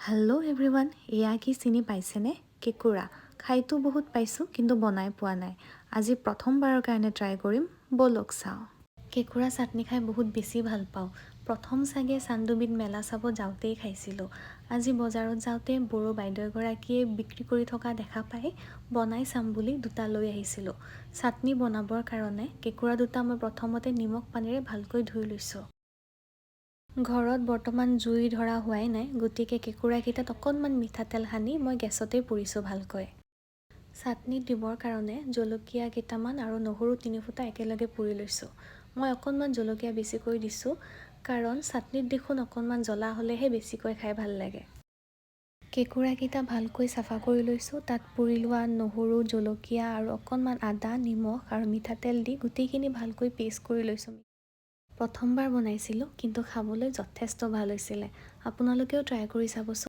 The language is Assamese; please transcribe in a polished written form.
হেল্ল' এভৰিৱান, এয়া কি চিনি পাইছেনে? কেঁকুৰা। খাইতো বহুত পাইছোঁ, কিন্তু বনাই পোৱা নাই। আজি প্ৰথমবাৰৰ কাৰণে ট্ৰাই কৰিম। ব'লক চাওঁ। কেঁকুৰা চাটনি খাই বহুত বেছি ভাল পাওঁ। প্ৰথম চাগে চান্দুবিত মেলা চাব যাওঁতেই খাইছিলোঁ। আজি বজাৰত যাওঁতে বড়ো বাইদেউ এগৰাকীয়ে বিক্ৰী কৰি থকা দেখা পাই বনাই চাম বুলি দুটা লৈ আহিছিলোঁ। চাটনি বনাবৰ কাৰণে কেঁকুৰা দুটা মই প্ৰথমতে নিমখ পানীৰে ভালকৈ ধুই লৈছোঁ। ঘৰত বৰ্তমান জুই ধৰা হোৱাই নাই, গতিকে কেঁকুৰাকেইটাত অকণমান মিঠাতেল সানি মই গেছতেই পুৰিছোঁ ভালকৈ। চাটনিত দিবৰ কাৰণে জলকীয়া কেইটামান আৰু নহৰু 3 ফুটা একেলগে পুৰি লৈছোঁ। মই অকণমান জলকীয়া বেছিকৈ দিছোঁ, কাৰণ চাটনিত দেখোন অকণমান জ্বলা হ'লেহে বেছিকৈ খাই ভাল লাগে। কেঁকুৰাকেইটা ভালকৈ চাফা কৰি লৈছোঁ। তাত পুৰি লোৱা নহৰু, জলকীয়া আৰু অকণমান আদা, নিমখ আৰু মিঠাতেল দি গোটেইখিনি ভালকৈ পেষ্ট কৰি লৈছোঁ। প্ৰথমবাৰ বনাইছিলোঁ, কিন্তু খাবলৈ যথেষ্ট ভাল হৈছিলে। আপোনালোকেও ট্ৰাই কৰি চাবচোন।